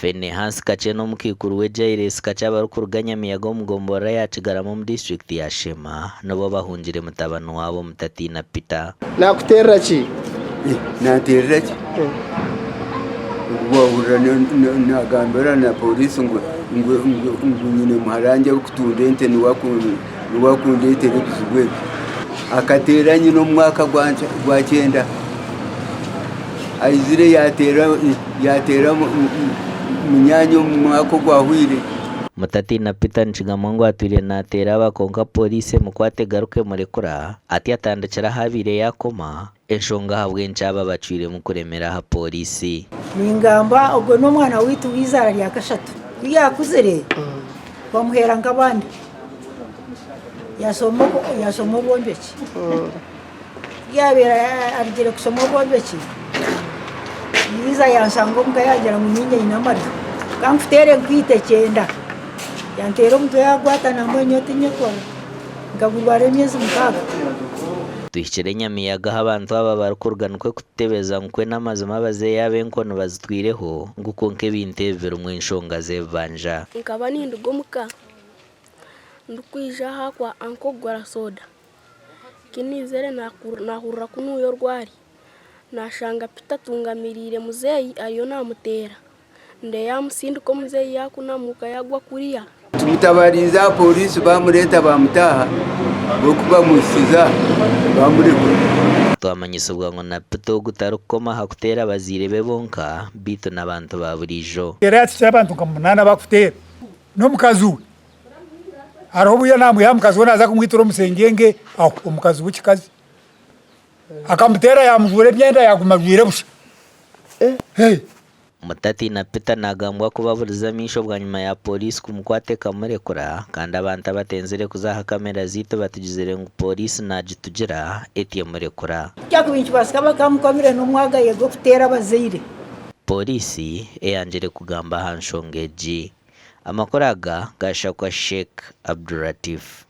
Fenehasi Kakye n'omukaikuru we Jairus Kakye abarikuruga Nyamiyaga omu gomborora ya Kigarama omu disiturikiti ya Sheema nibo bahungire mutabani waabo Mutatiina Peter. Naakuteerera ki? Nanteerera ki? Wahurira nagambira na pooriisi ngu nyine muhara wangye arikutunda ente niwe akundeetera ebizibu ebi. Akateera nyina omu mwaka gwa kyenda, aizire yaateera munyaanya omu mwaka ogwahweire. Mutatiina Peter nikigambwa ngu atwire naateera aba kwonka pooriisi emukwata egaruka emurekura, atyo atandikira ahu abaire yaakoma, enshonga ahabw'enki aba bacwiremu kuremera aha pooriisi. Ningamba ogwo n'omwana waitu w'eizaara rya kashatu. Ku yaakuzire bamuheera nk'abandi yaashoma obwombeki. Ku yaabaire arugire kushoma obwombeki, yaija yanshanga omuka yangira ngu niinye nyine amaryo, ka nkuteere nkwite kyenda. Yanteera omutwe yaagwata nambwenu nyowe tinyekora. Nkagurwara emyezi mukaaga. Tuhikire Nyamiyaga ahu abantu aba barikuruga nikwo kututebeza ngu kwe n'amazima abazeeyi aba enkoni bazitwireho ngu kwonka ebintu ebi birimu enshonga z'ebibanja. Nkaba ninduga omuka ndikwija aha kwa anko kugura soda, ku naizire naahurira kunuuya orwari, naashanga Peter atungamiriire muzeeyi ariyo naamuteera. Nde yaamutsindika omuzeeyi yaakunamuka yaagwa kuriya. Tumutabariize aha pooriisi baamureeta baamutaaha oku bamuhikize aha baamurekura. Twamanyisibwa ngu na Peter ogu tarikukoma aha kuteera abazaire be bonka beitu n'abantu ba buriijo. Era yaatsikira abantu nka munaana abakuteera n'omukazi we. Hariho obu yaamwiha aha mukazi we naaza kumwitira omu sengyengye aho omukazi w'ekikazi akamuteera yaamujuura emyenda yaaguma ajwaire busha. Mutatiina Peter nagambwa kuba aburize amaisho bwanyima ya Pooriisi kumukwata ekamurekura kandi abantu abatenzire kuza aha kamera zaitu batugizire ngu Pooriisi nagitugira etyo emurekura. Kyakubaire nikibaasika bakamukomire n'omwagaye gw'okuteera abazaire. Pooriisi eyangire kugamba aha nshonga egi. Amakuru aga gashakwa Sheikh Abdulatif.